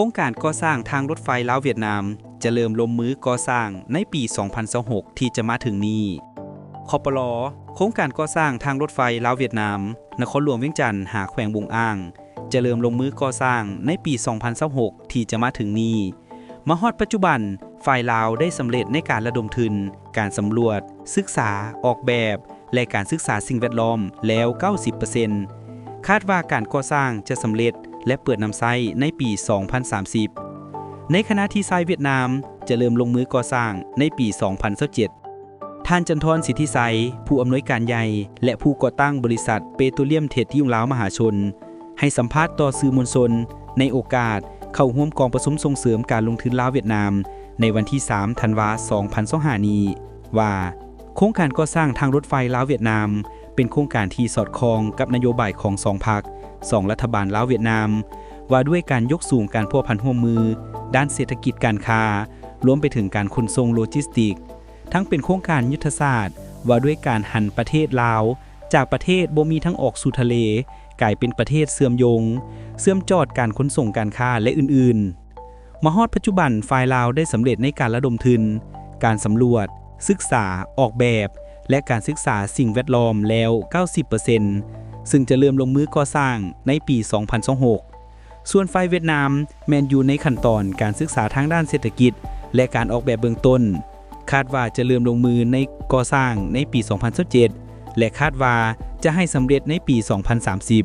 ໂຄງການກໍ່ສ້າງທາງລົດໄຟລາວຫວຽດນາມ ຈະເລີ່ມລົງມືກໍ່ສ້າງໃນປີສອງພັນຊາວຫົກ ທີ່ຈະມາເຖິງນີ້. ຄປລ ໂຄງການກໍ່ສ້າງທາງລົດໄຟລາວຫວຽດນາມ ນະຄອນຫຼວງວຽງຈັນ ຫາແຂວງບົງອາງ ຈະເລີ່ມລົງມືກໍ່ສ້າງໃນປີສອງພັນຊາວຫົກ ທີ່ຈະມາເຖິງນີ້. ມາຮອດປັດຈຸບັນ, ຝ່າຍລາວໄດ້ສຳເລັດໃນການລະດົມທຶນ, ການສຳຫຼວດ, ສຶກສາ, ອອກແບບ ແລະ ການສຶກສາສິ່ງແວດລ້ອມແລ້ວເກົ້າສິບເປີເຊັນ. ຄາດວ່າການກໍ່ສ້າງຈະສຳເລັດ ແລະ ເປີດນຳໃຊ້ໃນປີສອງພັນສາມສິບ ໃນຂະນະທີ່ຊາຍຫວຽດນາມຈະເລີ່ມລົງມືກໍ່ສ້າງໃນປີສອງພັນຊາວເຈັດ. ທ່ານ ຈັນທອນ ສິດທິໄຊ ຜູ້ອຳນວຍການໃຫຍ່ ແລະ ຜູ້ກໍ່ຕັ້ງບໍລິສັດເປໂຕຣລຽມເທຣດດິ້ງລາວມະຫາຊົນ ໃຫ້ສຳພາດຕໍ່ສື່ມວນຊົນໃນໂອກາດເຂົ້າຮ່ວມກອງປະຊຸມສົ່ງເສີມການລົງທຶນລາວຫວຽດນາມ ໃນວັນທີສາມ ທັນວາ ສອງພັນຊາວຫ້າ ນີ້ວ່າ, ໂຄງການກໍ່ສ້າງທາງລົດໄຟລາວຫວຽດນາມ ເປັນໂຄງການທີ່ສອດຄ່ອງກັບນະໂຍບາຍຂອງສອງພັກ, ສອງລັດຖະບານລາວຫວຽດນາມ ວ່າດ້ວຍການຍົກສູງການພົວພັນຮ່ວມມືດ້ານເສດຖະກິດການຄ້າ, ລວມໄປເຖິງການຂົນສົ່ງໂລຈິສຕິກ, ທັງເປັນໂຄງການຍຸດທະສາດວ່າດ້ວຍການຫັນປະເທດລາວຈາກປະເທດບໍ່ມີທາງອອກສູ່ທະເລ ກາຍເປັນປະເທດເຊື່ອມໂຍງ, ເຊື່ອມຈອດການຂົນສົ່ງການຄ້າ ແລະ ອື່ນໆ. ມາຮອດປັດຈຸບັນ, ຝ່າຍລາວໄດ້ສຳເລັດໃນການລະດົມທຶນ, ການສຳຫຼວດ, ສຶກສາ, ອອກແບບ ແລະ ການສຶກສາສິ່ງແວດລ້ອມແລ້ວເກົ້າສິບເປີເຊັນ, ຊຶ່ງຈະເລີ່ມລົງມືກໍ່ສ້າງໃນປີສອງພັນຊາວຫົກ. ສ່ວນຝ່າຍຫວຽດນາມແມ່ນຢູ່ໃນຂັ້ນຕອນການສຶກສາທາງດ້ານເສດຖະກິດ ແລະ ການອອກແບບເບື້ອງຕົ້ນ, ຄາດວ່າຈະເລີ່ມລົງມືໃນກໍ່ສ້າງໃນປີສອງພັນຊາວເຈັດ ແລະ ຄາດວ່າຈະໃຫ້ສຳເລັດໃນປີສອງພັນສາມສິບ.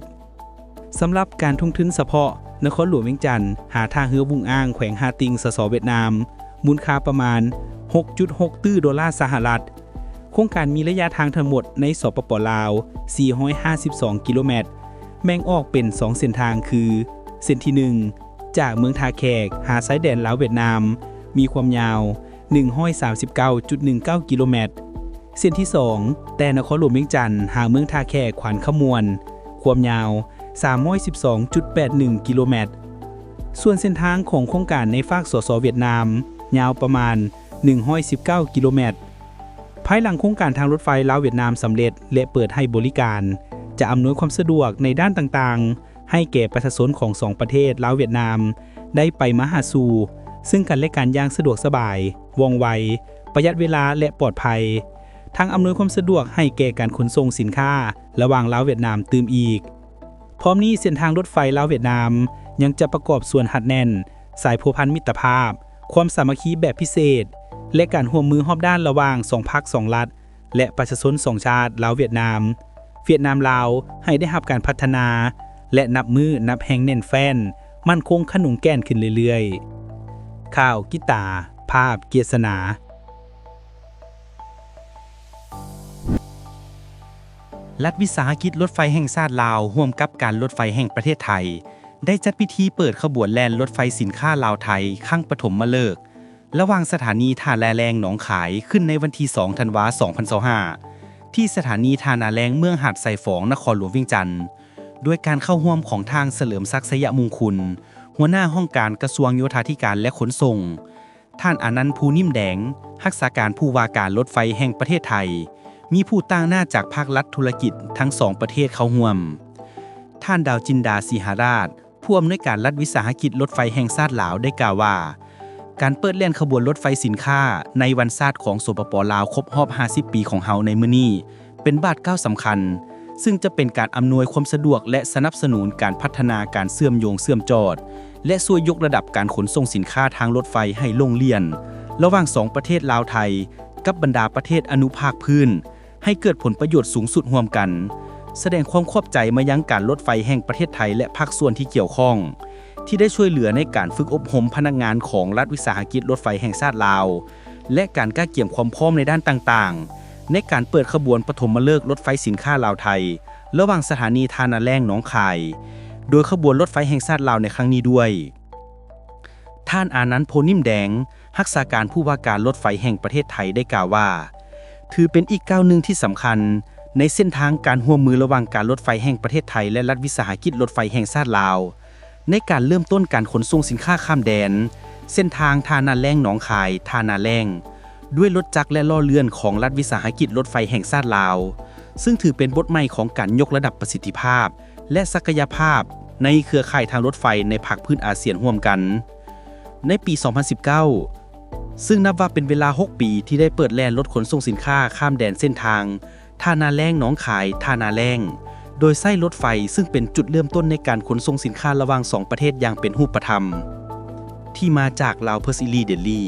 ສຳລັບການລົງທຶນສະເພາະນະຄອນຫຼວງວຽງຈັນຫາທ່າເຮືອວຸ້ງອາງ ແຂວງຮ່າຕິງ ສສ ຫວຽດນາມ ມູນຄ່າປະມານຫົກຈຸດຫົກຕື້ໂດລາສະຫະລັດ. ໂຄງການມີໄລຍະທາງທັງໝົດໃນ ສປປ ລາວ ສີ່ຮ້ອຍຫ້າສິບສອງກິໂລແມັດ, ແບ່ງອອກເປັນສອງເສັ້ນທາງຄື ເສັ້ນທີໜຶ່ງ ຈາກເມືອງທ່າແຂກຫາຊາຍແດນລາວຫວຽດນາມ ມີຄວາມຍາວໜຶ່ງຮ້ອຍສາມສິບເກົ້າຈຸດໜຶ່ງເກົ້າກິໂລແມັດ, ເສັ້ນທີສອງ ແຕ່ນະຄອນຫຼວງວຽງຈັນຫາເມືອງທ່າແຂກ ແຂວງຄຳມ່ວນ ຄວາມຍາວສາມຮ້ອຍສິບສອງຈຸດແປດໜຶ່ງກິໂລແມັດ. ສ່ວນເສັ້ນທາງຂອງໂຄງການໃນຟາກ ສສ ຫວຽດນາມ ຍາວປະມານໜຶ່ງຮ້ອຍສິບເກົ້າກິໂລແມັດ. ພາຍຫຼັງໂຄງການທາງລົດໄຟລາວຫວຽດນາມສຳເລັດ ແລະ ເປີດໃຫ້ບໍລິການ, ຈະອຳນວຍຄວາມສະດວກໃນດ້ານຕ່າງໆ ໃຫ້ແກ່ປະຊາຊົນຂອງສອງປະເທດລາວຫວຽດນາມ ໄດ້ໄປມາຫາສູ່ຊຶ່ງກັນແລະກັນຢ່າງສະດວກສະບາຍ, ວ່ອງໄວ, ປະຢັດເວລາ ແລະ ປອດໄພ, ທັງອຳນວຍຄວາມສະດວກໃຫ້ແກ່ການຂົນສົ່ງສິນຄ້າລະຫວ່າງລາວຫວຽດນາມຕື່ມອີກ. ພ້ອມນີ້, ເສັ້ນທາງລົດໄຟລາວຫວຽດນາມຍັງຈະປະກອບສ່ວນຮັດແໜ້ນສາຍພົວພັນມິດຕະພາບ, ຄວາມສາມັກຄີແບບພິເສດ ແລະ ການຮ່ວມມືຮອບດ້ານລະຫວ່າງສອງພັກສອງລັດ ແລະ ປະຊາຊົນສອງຊາດ ລາວ-ຫວຽດນາມ, ຫວຽດນາມ-ລາວ ໃຫ້ໄດ້ຮັບການພັດທະນາ ແລະ ນັບມື້ນັບແຮ່ງແໜ້ນແຟ້ນ, ໝັ້ນຄົງຂະໜົງແກ່ນຂຶ້ນເລື້ອຍໆ. ຂ່າວ ກິດຕາ, ພາບ ເກດສະໜາ. ລັດວິສາຫະກິດລົດໄຟແຫ່ງຊາດລາວ ຮ່ວມກັບການລົດໄຟແຫ່ງປະເທດໄທ ໄດ້ຈັດພິທີເປີດຂະບວນແລ່ນລົດໄຟສິນຄ້າລາວ-ໄທ ຄັ້ງປະຖົມມະເລີກ ລະຫວ່າງສະຖານີທ່ານາແລ້ງ ໜອງຄາຍ ຂຶ້ນໃນວັນທີສອງ ທັນວາ ສອງພັນຊາວຫ້າ ທີ່ສະຖານີທ່ານາແລ້ງ ເມືອງຫາດຊາຍຟອງ ນະຄອນຫຼວງວຽງຈັນ, ດ້ວຍການເຂົ້າຮ່ວມຂອງທ່ານ ສະເຫຼີມສັກ ໄຊຍະມຸງຄຸນ ຫົວໜ້າຫ້ອງການກະຊວງໂຍທາທິການ ແລະ ຂົນສົ່ງ, ທ່ານ ອານັນ ພູນິມແດງ ຮັກສາການຜູ້ວ່າການລົດໄຟແຫ່ງປະເທດໄທ, ມີຜູ້ຕາງໜ້າຈາກພາກລັດ, ທຸລະກິດທັງສອງປະເທດເຂົ້າຮ່ວມ. ທ່ານ ດາວຈິນດາ ສີຫະລາດ ຜູ້ອຳນວຍການລັດວິສາຫະກິດລົດໄຟແຫ່ງຊາດລາວ ໄດ້ກ່າວວ່າ ການເປີດແລ່ນຂະບວນລົດໄຟສິນຄ້າໃນວັນຊາດຂອງ ສປປ ລາວ ຄົບຮອບຫ້າສິບປີຂອງເຮົາໃນມື້ນີ້ ເປັນບາດກ້າວສຳຄັນ, ຊຶ່ງຈະເປັນການອຳນວຍຄວາມສະດວກ ແລະ ສະໜັບສະໜູນການພັດທະນາການເຊື່ອມໂຍງເຊື່ອມຈອດ ແລະ ຊ່ວຍຍົກລະດັບການຂົນສົ່ງສິນຄ້າທາງລົດໄຟໃຫ້ໂລ່ງລ່ຽນ ລະຫວ່າງສອງປະເທດລາວ-ໄທ ກັບບັນດາປະເທດອະນຸພາກພື້ນ ໃຫ້ເກີດຜົນປະໂຫຍດສູງສຸດຮ່ວມກັນ, ສະແດງຄວາມຂອບໃຈມາຍັງການລົດໄຟແຫ່ງປະເທດໄທ ແລະ ພາກສ່ວນທີ່ກ່ຽວຂ້ອງ ທີ່ໄດ້ຊ່ວຍເຫຼືອໃນການຝຶກອົບຮົມພະນັກງານຂອງລັດວິສາຫະກິດລົດໄຟແຫ່ງຊາດລາວ ແລະ ການກະກຽມຄວາມພ້ອມໃນດ້ານຕ່າງໆ ໃນການເປີດຂະບວນປະຖົມມະເລີກລົດໄຟສິນຄ້າລາວ-ໄທ ລະຫວ່າງສະຖານີທ່ານາແລ້ງ ໜອງຄາຍ ໂດຍຂະບວນລົດໄຟແຫ່ງຊາດລາວໃນຄັ້ງນີ້ດ້ວຍ. ທ່ານ ອານັນ ໂພນິມແດງ ຮັກສາການຜູ້ວ່າການລົດໄຟແຫ່ງປະເທດໄທ ໄດ້ກ່າວວ່າ ຖືເປັນອີກກ້າວໜຶ່ງທີ່ສຳຄັນໃນເສັ້ນທາງການຮ່ວມມືລະຫວ່າງການລົດໄຟແຫ່ງປະເທດໄທ ແລະ ລັດວິສາຫະກິດລົດໄຟແຫ່ງຊາດລາວ ໃນການເລີ່ມຕົ້ນການຂົນສົ່ງສິນຄ້າຂ້າມແດນ ເສັ້ນທາງທ່ານາແລ້ງ ໜອງຄາຍ ທ່ານາແລ້ງ ດ້ວຍລົດຈັກ ແລະ ລໍ້ເລື່ອນຂອງລັດວິສາຫະກິດລົດໄຟແຫ່ງຊາດລາວ, ຊຶ່ງຖືເປັນບົດໃໝ່ຂອງການຍົກລະດັບປະສິດທິພາບ ແລະ ສັກກະຍະພາບ ໃນເຄືອຂ່າຍທາງລົດໄຟໃນພາກພື້ນອາຊຽນຮ່ວມກັນ. ໃນປີສອງພັນສິບເກົ້າ ຊຶ່ງນັບວ່າເປັນເວລາຫົກປີທີ່ໄດ້ເປີດແລ່ນລົດຂົນສົ່ງສິນຄ້າຂ້າມແດນເສັ້ນທາງ ທ່ານາແລ້ງ ໜອງຄາຍ ທ່ານາແລ້ງ ໂດຍໃຊ້ລົດໄຟ, ຊຶ່ງເປັນຈຸດເລີ່ມຕົ້ນໃນການຂົນສົ່ງສິນຄ້າລະຫວ່າງສອງປະເທດຢ່າງເປັນຮູບປະທຳ ທີ່ມາຈາກລາວ ເພີສ ອີລີ ເດລີ.